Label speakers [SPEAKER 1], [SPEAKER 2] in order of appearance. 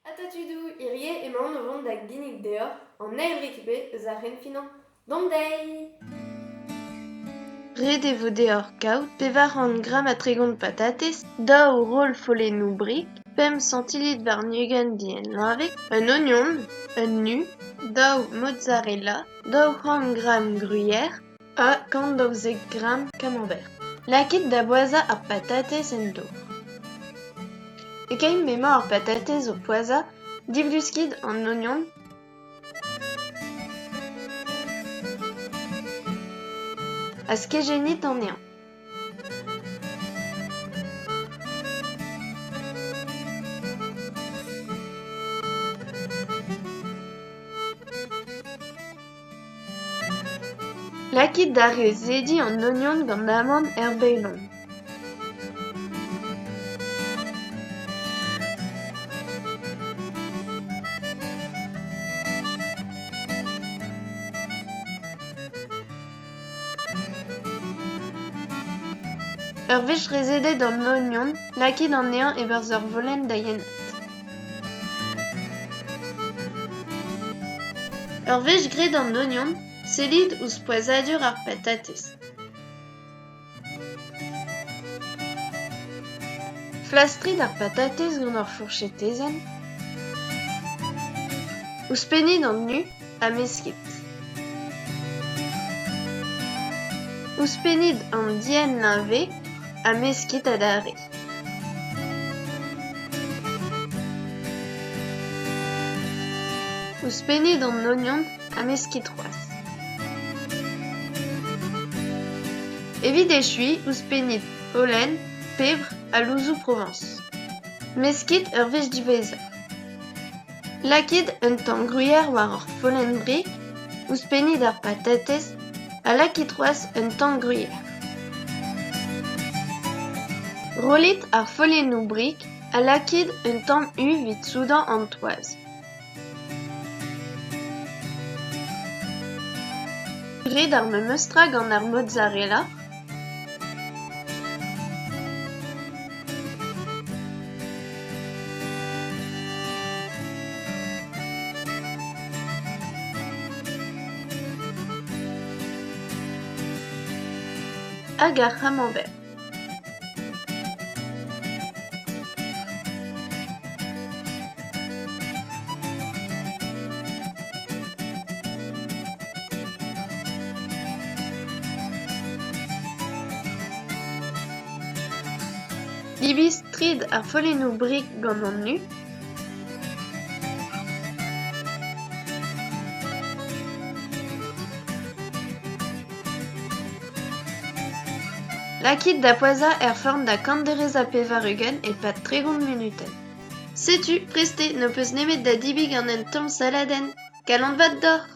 [SPEAKER 1] Ata tudoù, hirie emaon o vont da ginnig deoc'h an eil rekipe eus ar c'henfinañ. Dont dezhi!
[SPEAKER 2] Ret e vo deoc'h kaout 400 gramm ha 30 patatez, daou roll follennoù brik, pemp santilitr warn-ugent dienn-loeñvek, un ognon, un nu, daou mozzarella, 200 gramm gruyère ha 112 gramm camembert. Lakit da boazhañ ar patatez en dour. E-keit m'emañ ar patatez o poazhañ, divluskit an ognon ha skejennit anezhañ. Lakit da rezediñ an ognon gant amann er baelon. Ur wech rezedet an ognon, lakit anezhañ e-barzh ur volenn da yennaat. Ur wech graet an ognon, sellit ouzh poazhadur ar patatez. Flastrit ar patatez gant ur fourchetezenn. Ouzhpennit an u ha meskit. Ouzhpennit an dienn-liñvez ha meskit adarre. Ouzhpennit an ognon ha meskit c'hoazh. Evit echuiñ, ouzhpennit holen, pebr ha louzoù Provañs. Meskit ur wech diwezhañ. Lakit un tamm gruyère war ur follenn-brik, ouzhpennit ar patatez ha lakit c'hoazh un tamm gruyère. Rollit ar follennoù-brik ha lakit un tamm u evit soudañ an toaz. Grit ar memes tra gant ar mozzarella. Hag ar c'hamembert. Divis-trid ar follennoù brik gant an u. Lakit da poazhañ er forn da kant derez ha 80 e-pad 30 munutenn. Setu, prest eo, n'ho peus nemet da debriñ gant un tamm saladenn. Kalon vat deoc'h !